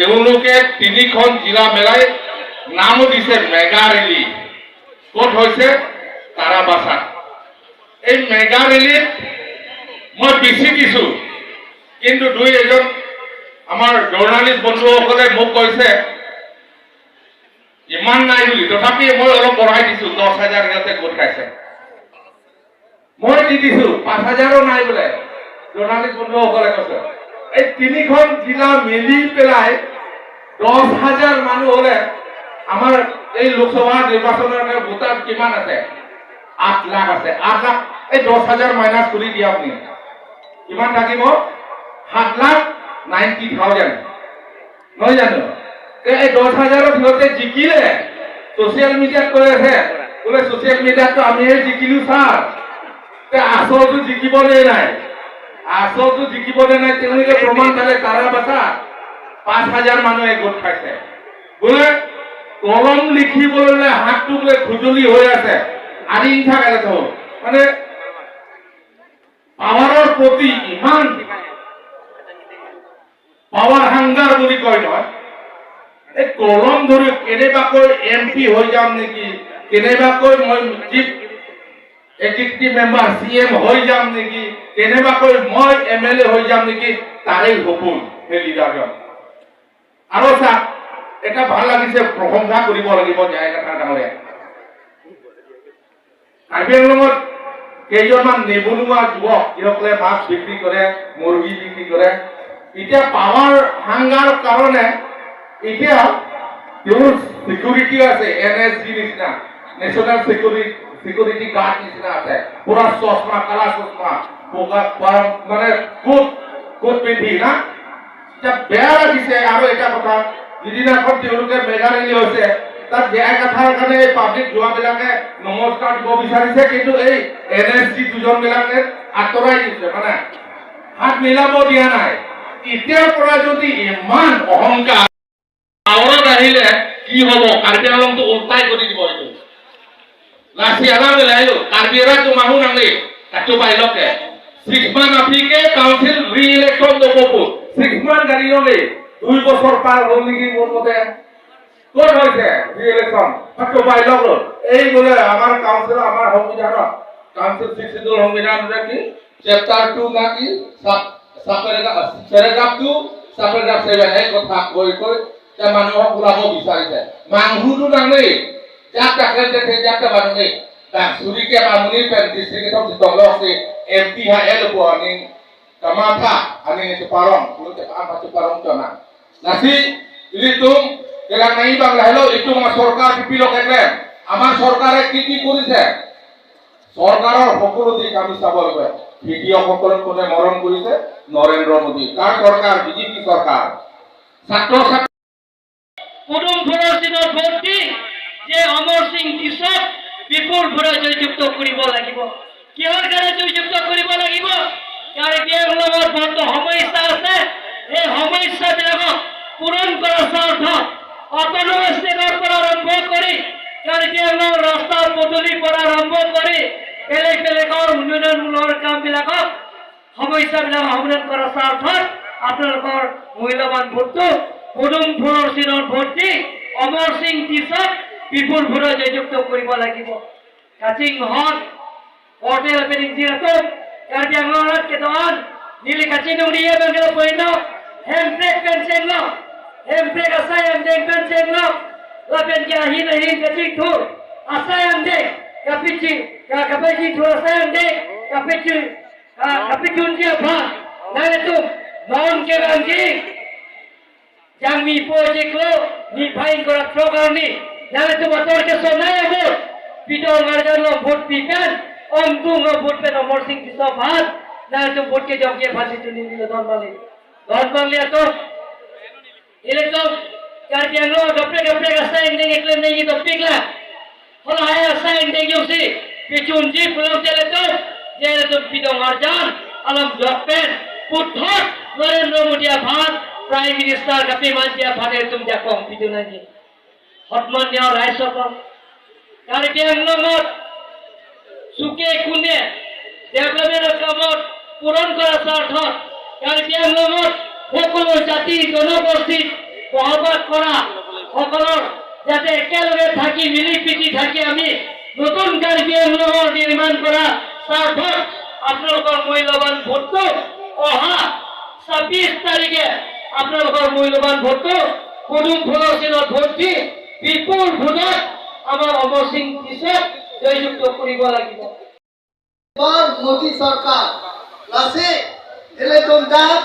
তেওঁলোকে তিনিখন জিলা মেলাই নামো দিছে মেগা ৰেলী। ক'ত হৈছে? তাৰাবাছাত। এই মেগা ৰেলীত মই বেছি দিছো, কিন্তু দুই এজন আমাৰ জৰ্ণালিষ্ট বন্ধুসকলে মোক কৈছে ইমান নাই বুলি। তথাপি মই অলপ বঢ়াই দিছো, 10,000 সিহঁতে গোট খাইছে। মই দি দিছো, 5,000ৰো নাই বোলে জৰ্ণালিষ্ট বন্ধুসকলে কৈছে। এই তিনিখন জিলা মিলি পেলাই 10,000 মানুহ হলে আমাৰ এই লোকসভা নিৰ্বাচনৰ কাৰণে ভোটাৰ কিমান আছে? 8 লাখ আছে। 8 লাখ, এই 10,000 মাইনাছ কৰি দিয়ে আপুনি, কিমান থাকিব? 7,90,000, নহয় জানো? এই 10,000ত সিহঁতে জিকিলে। ছচিয়েল মিডিয়াত কৈ আছে বোলে, ছচিয়েল মিডিয়াততো আমিহে জিকিলো ছাৰ। তে আচলটো জিকিবনে নাই? আচলটো জিকিবনে নাই? তেওঁলোকে প্ৰমাণ পালে। তাৰা বাচা 5,000 মানুহে গোট খাইছে বোলে। কলম লিখিবলৈ হাতটো বোলে খুজলি হৈ আছে। আদিন থাকে তো, মানে পাৱাৰৰ প্ৰতি ইমান পাৱাৰ হাংগাৰ বুলি কয় নহয়। এই কলম ধৰি কেনেবাকৈ এম পি হৈ যাম নেকি, কেনেবাকৈ মই chief executive member, C M হৈ যাম নেকি, কেনেবাকৈ মই এম এল এ হৈ যাম নেকি, তাৰেই সপোন সেই লিডাৰজন। আৰু চাওক, এটা ভাল লাগিছে, প্ৰশংসা কৰিব লাগিব জয়কথা ডাঙৰীয়া। কাৰ্বি আংলঙত কেইজনমান নিবনুৱা যুৱক, যিসকলে মাছ বিক্ৰী কৰে, মুৰ্গী বিক্ৰী কৰে, এতিয়া পাৱাৰ হাংগাৰ কাৰণে এতিয়া তেওঁৰ চিকিউৰিটি আছে, এন এছ জি নিচিনা, নেশ্যনেল চিকিউৰিটি গাৰ্ড নিচিনা আছে। পুৰা চশমা, কালা চশমা, বগা মানে কোট কোট পিন্ধি না। এতিয়া বেয়া লাগিছে। আৰু এটা কথা, যিদিনাখন তেওঁলোকে মেগা ৰেলী হৈছে, তাত বেয়া কথাৰ কাৰণে এই পাব্লিক যোৱাবিলাকে নমস্কাৰ দিব বিচাৰিছে, কিন্তু এই এন এছ জি দুজন বিলাকে আঁতৰাই দিছে, মানে হাত মিলাব দিয়া নাই। এতিয়াৰ পৰা যদি ইমান অহংকাৰ, পাৱাৰত আহিলে কি হব? কাৰ্বি আংলংটো উল্টাই কৰি দিব এইটো। Nasi alam nila Karbi tu mahu nang ni katu pilot ke 6 month apike council re-election নকবো। 6 month গাড়ী নলে 2 বছৰ পাৰ হ'ল নেকি মোৰ মতে? ক'ত হৈছে ৰি-ইলেকশ্যন? তাতো বাইলক এই বোলে আমাৰ কাউন্সিল, আমাৰ সংবিধানত, কাউন্সিল ছিক্স শিডিউল সংবিধান কি চেপ্টাৰ 2 না কি, sub sub paragraph 2, sub paragraph 7, এই কথা কৈ কৈ এতিয়া মানুহক ওলাব বিচাৰিছে। মানুহটো নানেই যাক তাকে দেখে যাক মানুহে surike pamuni pen district itu ditolong si MP HL po aning kamata aning Ceparong kulo cepa Ceparong tona nasi itu Klang নাই বাংলা হেলো এইটো আমাৰ চৰকাৰ পিপিলক একলেম। আমাৰ চৰকাৰে কি কি কৰিছে? চৰকাৰৰ সকলো দিশ আমি চাব লাগিব। খেতিয়কসকলক কোনে মৰম কৰিছে? নৰেন্দ্ৰ মোদী। কাৰ চৰকাৰ? বিজেপি চৰকাৰ। ছাত্ৰ ছাত্ৰী পদুম ফুলৰ চিনত ভোট দি যে অমৰ সিং তিছক বিপুল ভোটে জয়যুক্ত কৰিব লাগিব। কিহৰ কাৰণে জয়যুক্ত কৰিব লাগিব? কাৰ্বি আংলঙত বহুতো সমস্যা আছে। এই সমস্যাবিলাকক পূৰণ কৰাৰ স্বাৰ্থত অট'নমাছ ষ্টেটৰ পৰা আৰম্ভ কৰি কাৰ্বি আংলং ৰাস্তা পদূলিৰ পৰা আৰম্ভ কৰি বেলেগ বেলেগৰ উন্নয়নমূলক কামবিলাকক, সমস্যাবিলাক সমাধান কৰাৰ স্বাৰ্থত আপোনালোকৰ মূল্যৱান ভোটটো পদুম ফুলৰ চিনত ভোট দি অমৰ সিং তিছক বিপুল ভোটে জয়যুক্ত কৰিব লাগিব। কাচিং হন hotel pening sila Karbi Anglong ketuan nili kacing dia bangga poino hemprek penseng lo hemprek asayang deng penseng lo lapen kia hin hin kacing tu asayang deng kapici kapici tu asayang deng kapici kapicun dia pa nah itu non ke bangi jang mi project lo mi pain korak program ni nah itu motor ke sonai vote pito ngarjan lo vote pikan om tu ngo vote pen Amar Singh tiso bhat nah itu vote ke jong ke phasi tu ni don bangli don bangli ato election Karbi Anglong gapre gapre asayang deng eklem nei to pigla hola hai asayang deng yusi pichun ji pulang tele to jele tu pito ngarjan alam jok pen puthot Narendra Modi ভাত prime minister কাপি মানজিয়া ভাতে তুম জাকং পিটু নাজি। সন্মানীয় ৰাইজসকল, কাৰ্বি আংলঙত চুকে কোণে ডেভেলপমেণ্টৰ কামত পূৰণ কৰাৰ স্বাৰ্থত কাৰ্বি আংলঙত সকলো জাতি জনগোষ্ঠীক বসবাস কৰা সকলৰ যাতে একেলগে থাকি, মিলি প্ৰীতি থাকি আমি নতুন কাৰ্বি আংলঙৰ নিৰ্মাণ কৰা স্বাৰ্থত আপোনালোকৰ মূল্যৱান ভোটটো অহা 26 তাৰিখে আপোনালোকৰ মূল্যৱান ভোটটো পদুম ফুলৰ চিনত ভোট দি বিপুল ভোটত আমাৰ অমৰ সিং তিচক জয়যুক্ত কৰিব লাগিব। बार मोदी सरकार lasi election dak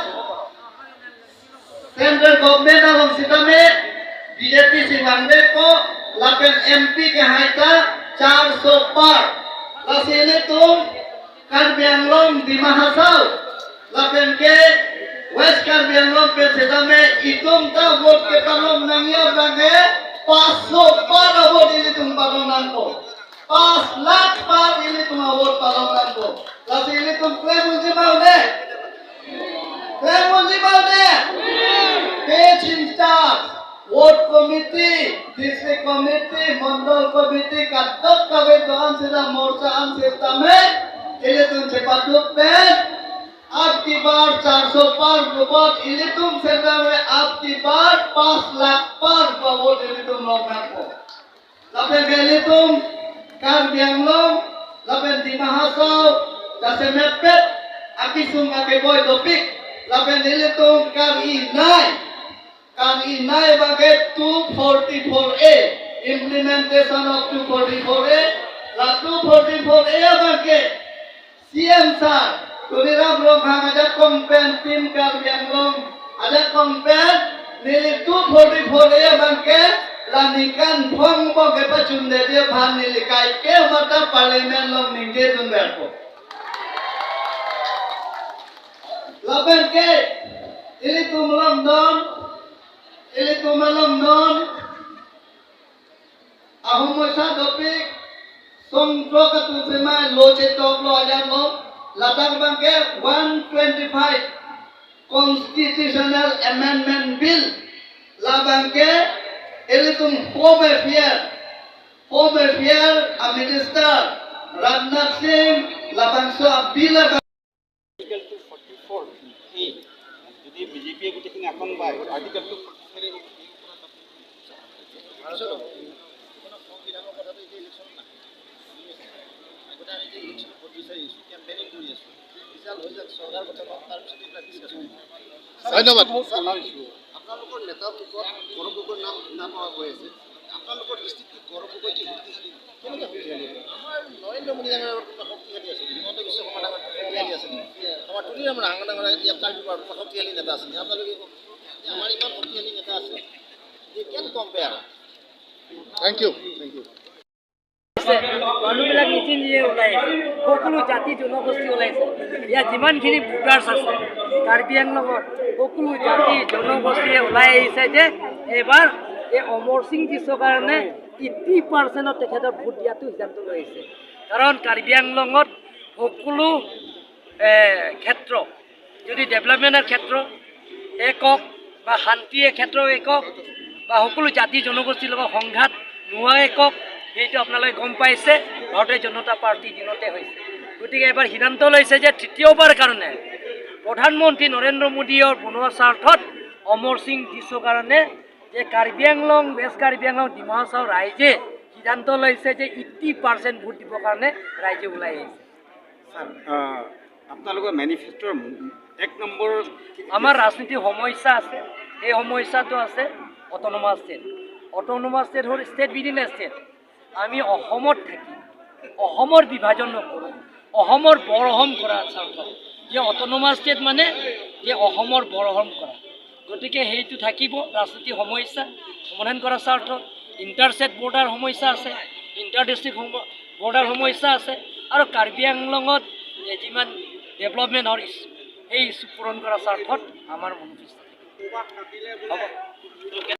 central government along sitame BJP si bangbe ko lapen MP ke haita 400 par lasi election Karbi Anglong, Dima Hasao lapen ke West Karbi Anglong pe sitame itum ta vote ke palom nangia bange 500 par vote ili tum palom nangko, 5 lakh per ili tum vote palom nangko. Lasi ili tum claim unji maune, claim unji maune. Page in-charge, ward committee, district committee, mandal committee kaddok kabe doan sila morcha an system ili tum chepaduk pen अब की बार 400 पार vote इली तुम centre में, अब की बार 5 लाख पार vote इली तुम लोग को। Lapen beli tum Karbi Anglong lapen Dima Hasao jase mepet akisung ake boy dopik lapen ili tum kar i nai, kar i nai bage 244A, implementation of 244A la 244A bage CM sir Tuliram Ronghang ada kompen tim Karbi Anglong ada kompen nili 244A bangke lanikan phong bo ke pa chunde dia bhan nili kai ke mata parliament long ningje tunde ko lapen ke ili tumlam non, ili tumalam non ahum moisa dopik songtro ka tu sema lo che tok lo ajan lo Ladakh bangke 125 constitutional amendment bill la bangke ili tum home affair a minister Rajnath Singh labangso bill. Article 244A যদি বিজেপিয়ে গোটেইখিনি আসন পায়, article 244। সংবিধানৰ কথাটো এতিয়া ইলেকশ্যনত নাহে। আগতে আমি এতিয়া ইলেকশ্যনত ভোট বিচাৰি আহিছোঁ, কেম্পেইনিং কৰি আছোঁ। ৰিজাল্ট হৈ যাওক, চৰকাৰ গঠন হওক, তাৰপিছত এইবিলাক ডিছকাশ্যন। ধন্যবাদ। আপোনালোকৰ নেতাৰ মুখত গৌৰৱ গগৈৰ নাম নাম অহা গৈ আছে। আপোনালোকৰ দৃষ্টিত কি গৌৰৱ গগৈ কি শক্তিশালী? কেনেকৈ শক্তিশালী? আমাৰ নৰেন্দ্ৰ মোদী ডাঙৰীয়াৰ কোনোবা শক্তিশালী আছে? হিমন্ত বিশ্ব শৰ্মা ডাঙৰ শক্তিশালী আছে নেকি? আমাৰ তুলিৰাম ৰাং ডাঙৰীয়া ইয়াত কাৰ্বি পাহাৰত কোনোবা শক্তিশালী নেতা আছে নেকি? আপোনালোকে কওক যে আমাৰ ইমান শক্তিশালী নেতা আছে, they can compare. Thank you, thank you. মানুহবিলাক নিজে নিজে ওলাই আছে, সকলো জাতি জনগোষ্ঠী ওলাইছে। ইয়াত যিমানখিনি ভোটাৰ্ছ আছে কাৰ্বি আংলঙত, সকলো জাতি জনগোষ্ঠীয়ে ওলাই আহিছে যে এইবাৰ এই অমৰ সিং তিচৰ কাৰণে 80%ত তেখেতৰ ভোট দিয়াটো সিদ্ধান্ত লৈ আহিছে। কাৰণ কাৰ্বি আংলঙত সকলো ক্ষেত্ৰ যদি ডেভেলপমেণ্টৰ ক্ষেত্ৰ একক বা শান্তিৰ ক্ষেত্ৰ একক বা সকলো জাতি জনগোষ্ঠীৰ লগত সংঘাত নোহোৱা একক, সেইটো আপোনালোকে গম পাইছে, ভাৰতীয় জনতা পাৰ্টীৰ দিনতে হৈছে। গতিকে এবাৰ সিদ্ধান্ত লৈছে যে তৃতীয়বাৰ কাৰণে প্ৰধানমন্ত্ৰী নৰেন্দ্ৰ মোদীৰ বনোৱা স্বাৰ্থত অমৰ সিং তিচৰ কাৰণে যে কাৰ্বি আংলং, ৱেষ্ট কাৰ্বি আংলং, ডিমা হাছাও ৰাইজে সিদ্ধান্ত লৈছে যে 80% ভোট দিবৰ কাৰণে ৰাইজে ওলাই আহিছে। আপোনালোকৰ মেনিফেষ্ট'ৰ এক নম্বৰ? আমাৰ ৰাজনীতিৰ সমস্যা আছে। সেই সমস্যাটো আছে অট'নমাছ ষ্টেট। অট'নমাছ ষ্টেট হ'ল ষ্টেট উইদিন এ ষ্টেট। আমি অসমত থাকি অসমৰ বিভাজন নকৰোঁ, অসমৰ বৰ অসম কৰা স্বাৰ্থত যে অট'নমাছ ষ্টেট মানে যে অসমৰ বৰ অসম কৰা। গতিকে সেইটো থাকিব ৰাজনীতিৰ সমস্যা সমাধান কৰাৰ স্বাৰ্থত। ইণ্টাৰ ষ্টেট বৰ্ডাৰ সমস্যা আছে, ইণ্টাৰ ডিষ্ট্ৰিক্ট বৰ্ডাৰ সমস্যা আছে আৰু কাৰ্বি আংলঙত যিমান ডেভেলপমেণ্টৰ ইছ্যু, সেই ইছ্যু পূৰণ কৰাৰ স্বাৰ্থত আমাৰ মেনিফেষ্টো থাকিব। হ'ব।